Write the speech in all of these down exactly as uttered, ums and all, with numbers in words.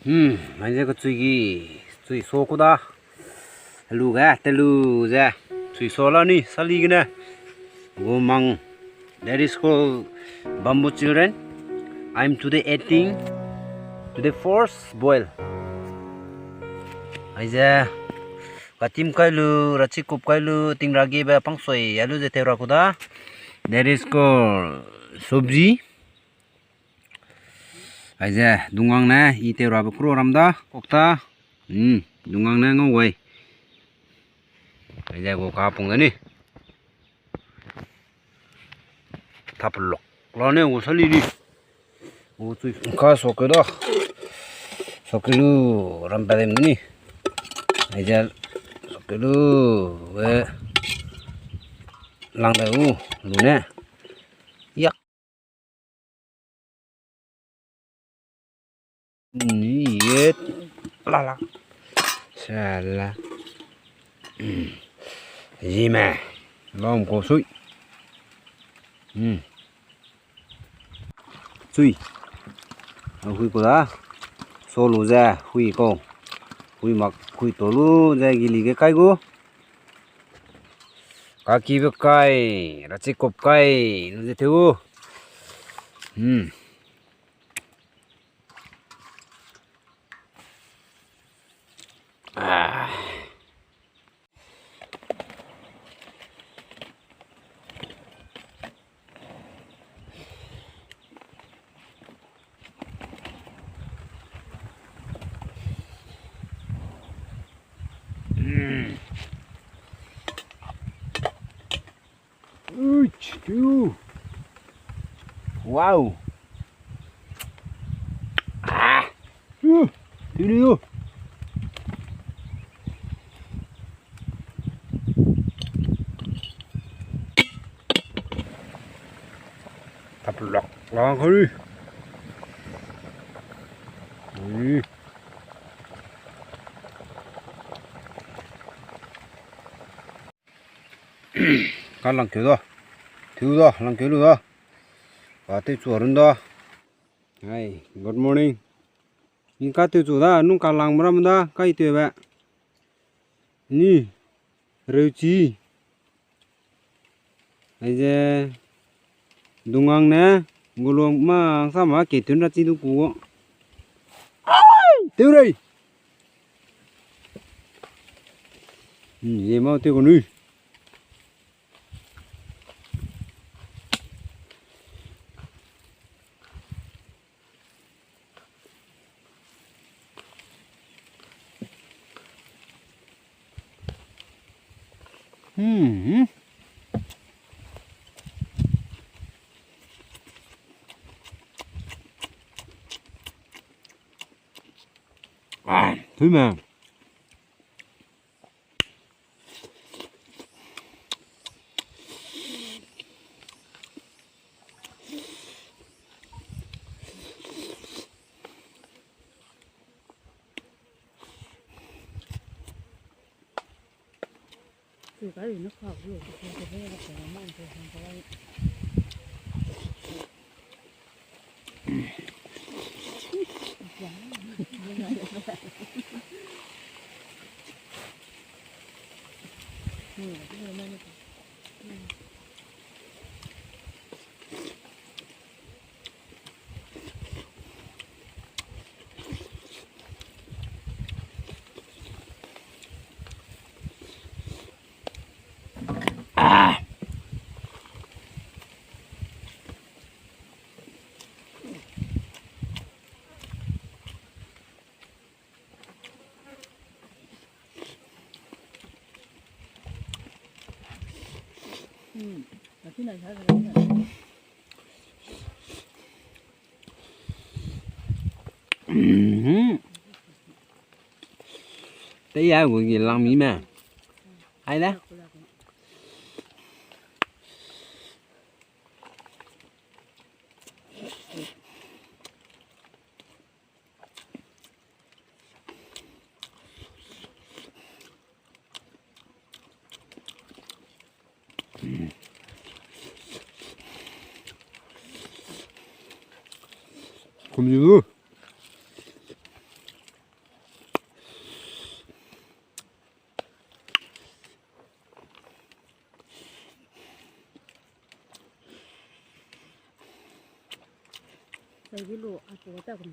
Hmm, aize kechui gi, chui so ku da. Helu ge, telu ze. Chui so la ni, sali gene. Gumang. That is called bamboo children. I'm today eating to the first boil. Aize. Katim kai lu, rachikup kai lu, tingra gebe pangsoi, alu ze tew ra ku da. That is called sabji. Aize, dungang ne, i tew rabe kuro ram da, kok ta. Hmm, dungang ne ngau wai. Aize, go ka pung da ni. Tap lok. La ne, go sali ni. Go chui ka so ke da. So ke lu, ram pa dem ni. Aize, so ke lu, we. Lang da u, lu ne. Yak. Ni yet. La la. Sala. Hmm. Zime. Lom ko sui. Hmm. Sui. A hui ko da. So lu ze hui ko. Hui mak hui to lu ze gili ge kai gu. Kakibe kai, rachikup kai, lu ze tew. Hmm. Ah. Mm. Uch, tu. Wow. Ah. Uh, tu, tu. Tap lak lang kau. Ui. Ka lang keu da. Teu da, lang keu lu da. Ka teu chu run da. Hai, good morning. Ni ka teu chu da, nung ka lang mram da, kai teu be. Ni, reuchi. Aize, dungang ne, ngulung ma, sa ma, ke tun ra chi du ku. Ai, teu rei. Hmm, ye mau teu ku nui. Hmm. Ah, thui me. Tei ya gu gi lang mi me. Hai le. Kum ji lu. Sai bi lu, a tu ta kum.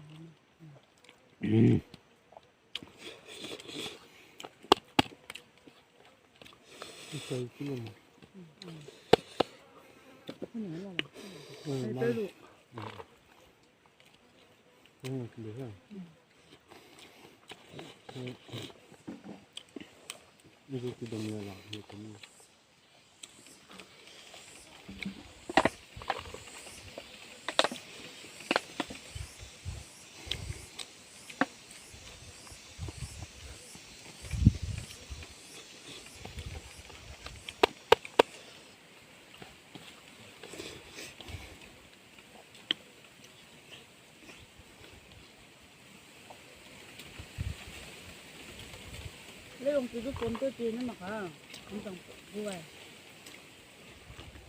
Lei wang tu du phone te pie ne mak ka. Ang tang bu ai.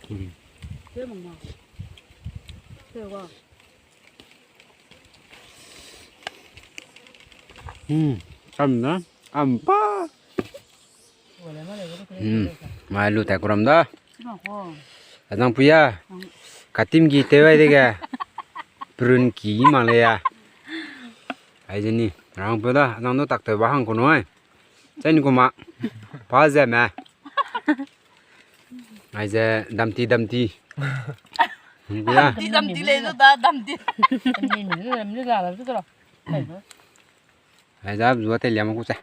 Hmm. Te mang ma. Te wa. Hmm. Am na. Am pa. Hmm. Mai lu tai kuram da. Azang puya. Katim gi tew ai dege. Prun ki mang le ya. Ai ze ni. Rang pu da. Azang du tak tew ba hang ku nu ai. Chai ni ku ma. Pa ze me. Ai ze damti damti. Damti damti le zo da damti. Ai za zua te liam ku chai.